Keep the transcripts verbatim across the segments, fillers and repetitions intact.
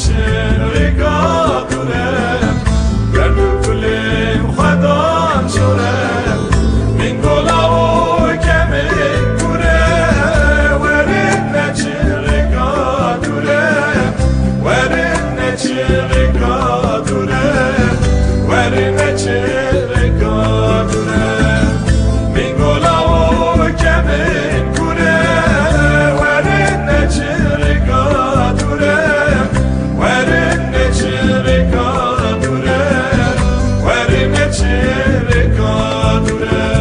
Çirika dure, gerd û kulên xwedan şore, min gola û kemên kure, werin ne çirika dure, werin ne çirika dure, werin ne çirika dure. Min gola û kemên kure, werin ne çirika dure, werin ne çirika dure, werin ne çirika dure.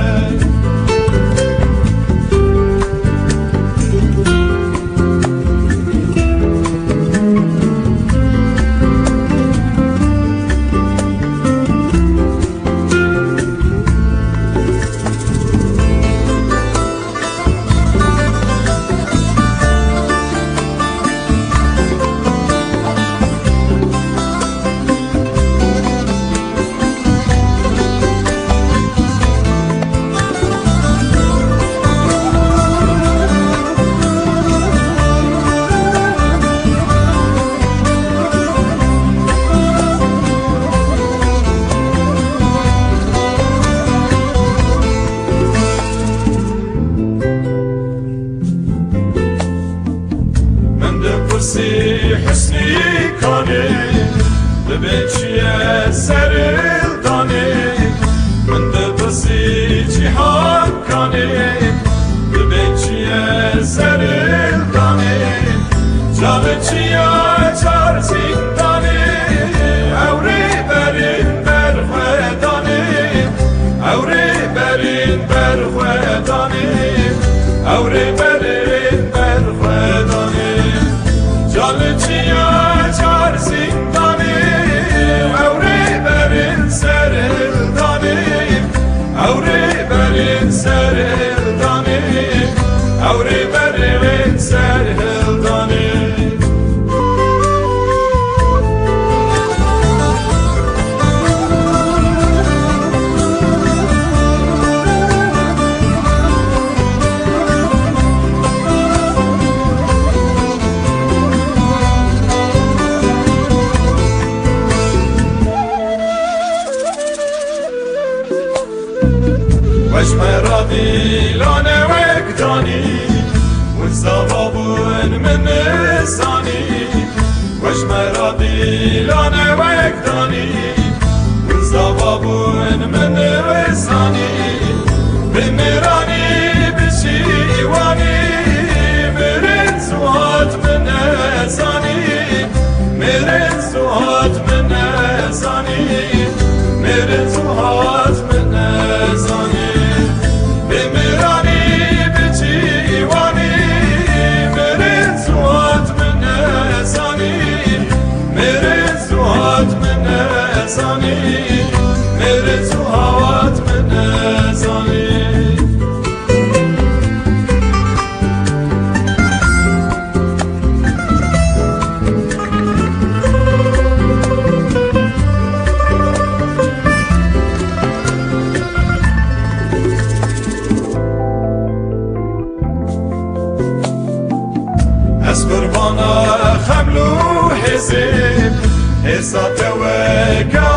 Min dipirsî Husnî Kanê, dibê çi ye serhildanê? Min dipirsî Cîhan Kanê, dibê çi ye serhildanê? Çaxê çi ye çar zîndanê? Ew rêberên berxwedanê, ew rêberên berxwedanê, ew rêberên berxwedanê. Çaxê çi ye çar zîndanê? Ew rêberên serhildanê, ew rêberên serhildanê, ew rêberên serhildanê. We ji me re dîlane wek danî, wisa va bûn min nizanî. We ji me re dîlane wek danî, wisa va bûn min nizanî. Bi mêranî, bi şîwanî, mirin zû hat min nezanî. Mirin zû hat min nezanî, mirin zû hat min nezanî. Bi mêranî, bi şîwanî, mirin zû hat min nezanî, mirin zû hat min nezanî, mirin zû hat min nezanî. Ez qurbana xeml û hêzê, hêsa te weke